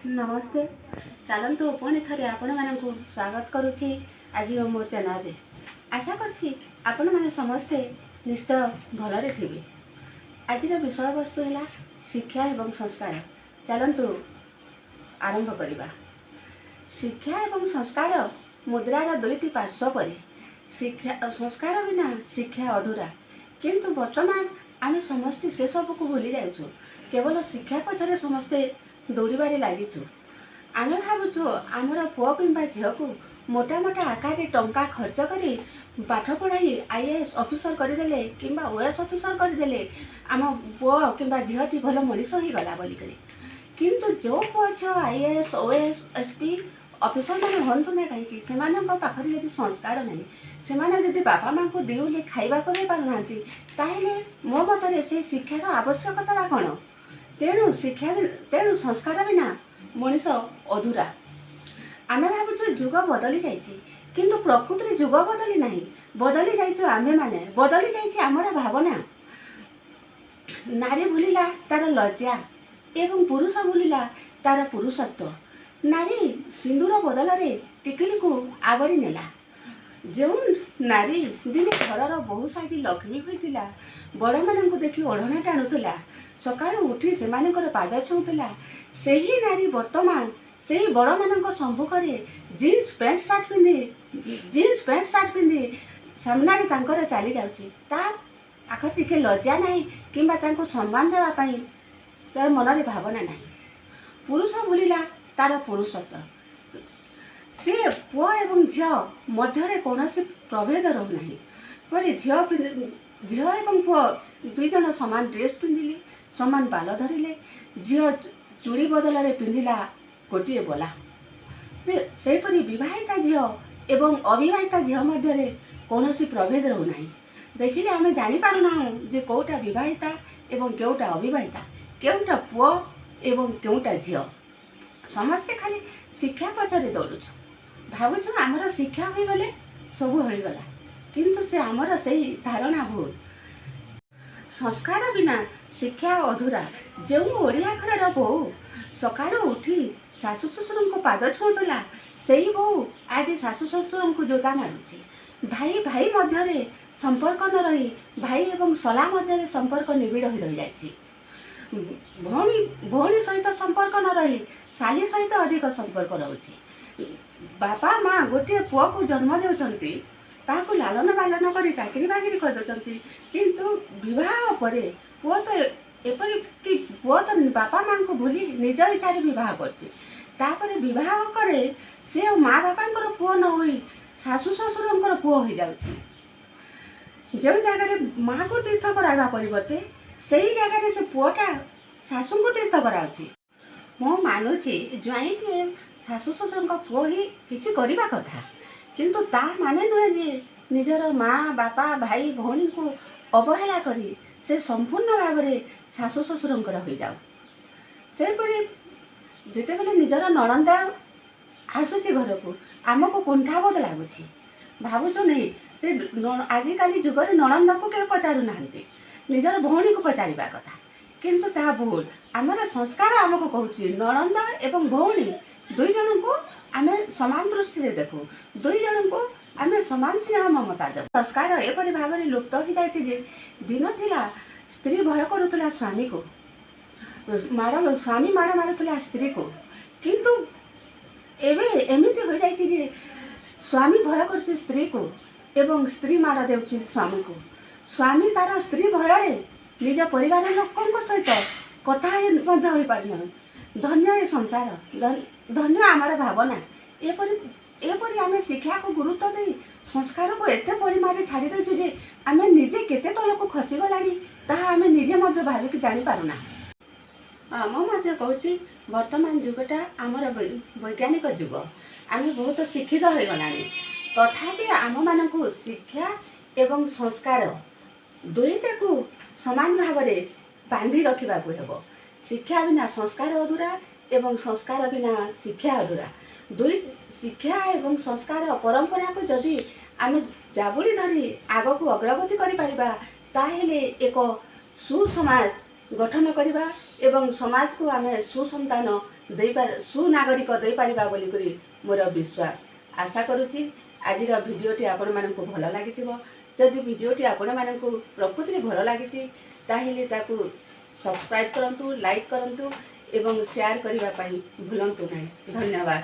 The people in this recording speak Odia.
ନମସ୍ତେ। ଚାଲନ୍ତୁ, ପୁଣି ଥରେ ଆପଣମାନଙ୍କୁ ସ୍ୱାଗତ କରୁଛି ଆଜି ମୋ ଚ୍ୟାନେଲରେ। ଆଶା କରୁଛି ଆପଣମାନେ ସମସ୍ତେ ନିଶ୍ଚୟ ଭଲରେ ଥିବେ। ଆଜିର ବିଷୟବସ୍ତୁ ହେଲା ଶିକ୍ଷା ଏବଂ ସଂସ୍କାର। ଚାଲନ୍ତୁ ଆରମ୍ଭ କରିବା। ଶିକ୍ଷା ଏବଂ ସଂସ୍କାର ମୁଦ୍ରାର ଦୁଇଟି ପାର୍ଶ୍ୱ ପରି। ଶିକ୍ଷା ସଂସ୍କାର ବିନା ଶିକ୍ଷା ଅଧୁରା। କିନ୍ତୁ ବର୍ତ୍ତମାନ ଆମେ ସମସ୍ତେ ସେସବୁକୁ ଭୁଲି ଯାଉଛୁ। କେବଳ ଶିକ୍ଷା ପଛରେ ସମସ୍ତେ ଦୌଡ଼ିବାରେ ଲାଗିଛୁ। ଆମେ ଭାବୁଛୁ, ଆମର ପୁଅ କିମ୍ବା ଝିଅକୁ ମୋଟା ମୋଟା ଆକାରରେ ଟଙ୍କା ଖର୍ଚ୍ଚ କରି ପାଠ ପଢ଼ାଇ ଆଇଏଏସ୍ ଅଫିସର କରିଦେଲେ କିମ୍ବା ଓଏଏସ୍ ଅଫିସର କରିଦେଲେ ଆମ ପୁଅ କିମ୍ବା ଝିଅଟି ଭଲ ମଣିଷ ହୋଇଗଲା ବୋଲିକରି। କିନ୍ତୁ ଯେଉଁ ପୁଅ ଝିଅ ଆଇଏଏସ୍, ଓଏଏସ୍, ଏସ୍ପି ଅଫିସରମାନେ ହୁଅନ୍ତୁ ନା କାହିଁକି, ସେମାନଙ୍କ ପାଖରେ ଯଦି ସଂସ୍କାର ନାହିଁ, ସେମାନେ ଯଦି ବାପା ମାଆଙ୍କୁ ଦିଓଳି ଖାଇବାକୁ ଦେଇପାରୁନାହାନ୍ତି, ତାହେଲେ ମୋ ମତରେ ସେ ଶିକ୍ଷାର ଆବଶ୍ୟକତା ବା କ'ଣ? ତେଣୁ ସଂସ୍କାର ବିନା ମଣିଷ ଅଧୁରା। ଆମେ ଭାବୁଛୁ ଯୁଗ ବଦଳି ଯାଇଛି, କିନ୍ତୁ ପ୍ରକୃତରେ ଯୁଗ ବଦଳି ନାହିଁ। ବଦଳି ଯାଇଛୁ ଆମେମାନେ, ବଦଳି ଯାଇଛି ଆମର ଭାବନା। ନାରୀ ଭୁଲିଲା ତାର ଲଜ୍ଜା ଏବଂ ପୁରୁଷ ଭୁଲିଲା ତାର ପୁରୁଷତ୍ୱ। ନାରୀ ସିନ୍ଦୁର ବଦଳରେ ଟିକିଲିକୁ ଆବରି ନେଲା। ଯେଉଁ ନାରୀ ଦିନେ ଘରର ବୋହୂ ସାଜି ଲକ୍ଷ୍ମୀ ହୋଇଥିଲା, ବଡ଼ମାନଙ୍କୁ ଦେଖି ଓଢ଼ଣା ଟାଣୁଥିଲା, ସକାଳୁ ଉଠି ସେମାନଙ୍କର ପାଦ ଛୁଉଁଥିଲା, ସେହି ନାରୀ ବର୍ତ୍ତମାନ ସେଇ ବଡ଼ମାନଙ୍କ ସମ୍ମୁଖରେ ଜିନ୍ସ ପ୍ୟାଣ୍ଟ ସାର୍ଟ ପିନ୍ଧି ସାମ୍ନାରେ ତାଙ୍କର ଚାଲି ଯାଉଛି। ତା ପାଖରେ ଟିକେ ଲଜ୍ଜା ନାହିଁ କିମ୍ବା ତାଙ୍କୁ ସମ୍ମାନ ଦେବା ପାଇଁ ତାର ମନରେ ଭାବନା ନାହିଁ। ପୁରୁଷ ଭୁଲିଲା ତାର ପୁରୁଷତ୍ୱ। ସେ ପୁଅ ଏବଂ ଝିଅ ମଧ୍ୟରେ କୌଣସି ପ୍ରଭେଦ ରହୁନାହିଁ। ପରି ଝିଅ ଏବଂ ପୁଅ ଦୁଇ ଜଣ ସମାନ ଡ୍ରେସ୍ ପିନ୍ଧିଲେ, ସମାନ ବାଲ ଧରିଲେ। ଝିଅ ଚୁଡ଼ି ବଦଳରେ ପିନ୍ଧିଲା ଗୋଟିଏ ବଲା। ସେହିପରି ବିବାହିତା ଝିଅ ଏବଂ ଅବିବାହିତା ଝିଅ ମଧ୍ୟରେ କୌଣସି ପ୍ରଭେଦ ରହୁନାହିଁ। ଦେଖିଲେ ଆମେ ଜାଣିପାରୁନାହୁଁ ଯେ କେଉଁଟା ବିବାହିତା ଏବଂ କେଉଁଟା ଅବିବାହିତା, କେଉଁଟା ପୁଅ ଏବଂ କେଉଁଟା ଝିଅ। ସମସ୍ତେ ଖାଲି ଶିକ୍ଷା ପଛରେ ଦୌଡ଼ୁଛୁ। ଭାବୁଛୁ ଆମର ଶିକ୍ଷା ହୋଇଗଲେ ସବୁ ହୋଇଗଲା। କିନ୍ତୁ ସେ ଆମର ସେଇ ଧାରଣା ଭୁଲ। ସଂସ୍କାର ବିନା ଶିକ୍ଷା ଅଧୁରା। ଯେଉଁ ଓଡ଼ିଆ ଘରର ବୋହୂ ସକାଳୁ ଉଠି ଶାଶୁ ଶ୍ୱଶୁରଙ୍କ ପାଦ ଛୁଉଁଥିଲା, ସେଇ ବୋହୂ ଆଜି ଶାଶୁ ଶ୍ୱଶୁରଙ୍କୁ ଜୋତା ମାରୁଛି। ଭାଇ ଭାଇ ମଧ୍ୟରେ ସମ୍ପର୍କ ନ ରହି ଭାଇ ଏବଂ ଶଳା ମଧ୍ୟରେ ସମ୍ପର୍କ ନିବିଡ଼ ହୋଇ ରହିଯାଇଛି। ଭଉଣୀ ଭଉଣୀ ସହିତ ସମ୍ପର୍କ ନ ରହି ଶାଳୀ ସହିତ ଅଧିକ ସମ୍ପର୍କ ରହୁଛି। ବାପା ମା ଗୋଟିଏ ପୁଅକୁ ଜନ୍ମ ଦେଉଛନ୍ତି, ତାହାକୁ ଲାଳନ ପାଳନ କରି ଚାକିରି ବାକିରି କରିଦେଉଛନ୍ତି। କିନ୍ତୁ ବିବାହ ପରେ ପୁଅ ତ ଏପରି କି ପୁଅ ତ ବାପା ମାଆଙ୍କୁ ଭୁଲି ନିଜ ଇଚ୍ଛାରେ ବିବାହ କରୁଛି। ତାପରେ ବିବାହ କରେ ସେ ଆଉ ମା ବାପାଙ୍କର ପୁଅ ନ ହୋଇ ଶାଶୁ ଶ୍ୱଶୁରଙ୍କର ପୁଅ ହୋଇଯାଉଛି। ଯେଉଁ ଜାଗାରେ ମାଆକୁ ତୀର୍ଥ କରାଇବା ପରିବର୍ତ୍ତେ ସେଇ ଜାଗାରେ ସେ ପୁଅଟା ଶାଶୁଙ୍କୁ ତୀର୍ଥ କରାଉଛି। ମୁଁ ମାନୁଛି, ଜ୍ୱାଇଁଟିଏ ଶାଶୁ ଶ୍ୱଶୁରଙ୍କ ପୁଅ ହିଁ କିଛି କରିବା କଥା। କିନ୍ତୁ ତା ମାନେ ନୁହେଁ ଯେ ନିଜର ମା, ବାପା, ଭାଇ, ଭଉଣୀଙ୍କୁ ଅବହେଳା କରି ସେ ସମ୍ପୂର୍ଣ୍ଣ ଭାବରେ ଶାଶୁ ଶ୍ୱଶୁରଙ୍କର ହୋଇଯାଉ। ସେହିପରି ଯେତେବେଳେ ନିଜର ନଣନ୍ଦ ଆସୁଛି ଘରକୁ, ଆମକୁ କୁଣ୍ଠାବୋଧ ଲାଗୁଛି। ଭାବୁଛୁ ନେଇ ସେ ଆଜିକାଲି ଯୁଗରେ ନଣନ୍ଦକୁ କେହି ପଚାରୁନାହାନ୍ତି, ନିଜର ଭଉଣୀକୁ ପଚାରିବା କଥା। କିନ୍ତୁ ତାହା ଭୁଲ। ଆମର ସଂସ୍କାର ଆମକୁ କହୁଛି, ନଣନ୍ଦ ଏବଂ ଭଉଣୀ ଦୁଇ ଜଣଙ୍କୁ ଆମେ ସମାନ ଦୃଷ୍ଟିରେ ଦେଖୁ, ଦୁଇ ଜଣଙ୍କୁ ଆମେ ସମାନ ସ୍ନେହ ମମତା ଦେବୁ। ସଂସ୍କାର ଏପରି ଭାବରେ ଲୁପ୍ତ ହୋଇଯାଇଛି ଯେ ଦିନ ଥିଲା ସ୍ତ୍ରୀ ଭୟ କରୁଥିଲା ସ୍ୱାମୀକୁ, ମାଡ଼ ସ୍ୱାମୀ ମାଡ଼ ମାରୁଥିଲା ସ୍ତ୍ରୀକୁ। କିନ୍ତୁ ଏବେ ଏମିତି ହୋଇଯାଇଛି ଯେ ସ୍ୱାମୀ ଭୟ କରୁଛି ସ୍ତ୍ରୀକୁ ଏବଂ ସ୍ତ୍ରୀ ମାଡ଼ ଦେଉଛି ସ୍ୱାମୀକୁ। ସ୍ୱାମୀ ତାର ସ୍ତ୍ରୀ ଭୟରେ ନିଜ ପରିବାର ଲୋକଙ୍କ ସହିତ କଥା ମଧ୍ୟ ହୋଇପାରୁନାହିଁ। ଧନ୍ୟ ଏ ସଂସାର, ଧନ୍ୟ ଆମର ଭାବନା। ଏପରି ଏପରି ଆମେ ଶିକ୍ଷାକୁ ଗୁରୁତ୍ୱ ଦେଇ ସଂସ୍କାରକୁ ଏତେ ପରିମାଣରେ ଛାଡ଼ି ଦେଉଛୁ ଯେ ଆମେ ନିଜେ କେତେ ତଳକୁ ଖସିଗଲାଣି, ତାହା ଆମେ ନିଜେ ମଧ୍ୟ ଭାବିକି ଜାଣିପାରୁନା। ହଁ, ମୁଁ ମଧ୍ୟ କହୁଛି, ବର୍ତ୍ତମାନ ଯୁଗଟା ଆମର ବୈଜ୍ଞାନିକ ଯୁଗ। ଆମେ ବହୁତ ଶିକ୍ଷିତ ହୋଇଗଲାଣି। ତଥାପି ଆମମାନଙ୍କୁ ଶିକ୍ଷା ଏବଂ ସଂସ୍କାର ଦୁଇଟାକୁ ସମାନ ଭାବରେ ବାନ୍ଧି ରଖିବାକୁ ହେବ। ଶିକ୍ଷା ବିନା ସଂସ୍କାର ଅଧୁରା ଏବଂ ସଂସ୍କାର ବିନା ଶିକ୍ଷା ଅଧୁରା। ଦୁଇ ଶିକ୍ଷା ଏବଂ ସଂସ୍କାର ପରମ୍ପରାକୁ ଯଦି ଆମେ ଜାବୁଡ଼ି ଧରି ଆଗକୁ ଅଗ୍ରଗତି କରିପାରିବା, ତାହେଲେ ଏକ ସୁସମାଜ ଗଠନ କରିବା ଏବଂ ସମାଜକୁ ଆମେ ସୁସନ୍ତାନ ସୁନାଗରିକ ଦେଇପାରିବା ବୋଲିକରି ମୋର ବିଶ୍ୱାସ। ଆଶା କରୁଛି ଆଜିର ଭିଡ଼ିଓଟି ଆପଣମାନଙ୍କୁ ଭଲ ଲାଗିଥିବ। ଯଦି ଭିଡ଼ିଓଟି ଆପଣମାନଙ୍କୁ ପ୍ରକୃତିରେ ଭଲ ଲାଗିଛି, ତାହେଲେ ତାକୁ ସବସ୍କ୍ରାଇବ୍ କରନ୍ତୁ, ଲାଇକ୍ କରନ୍ତୁ ଏବଂ ସେୟାର କରିବା ପାଇଁ ଭୁଲନ୍ତୁ ନାହିଁ। ଧନ୍ୟବାଦ।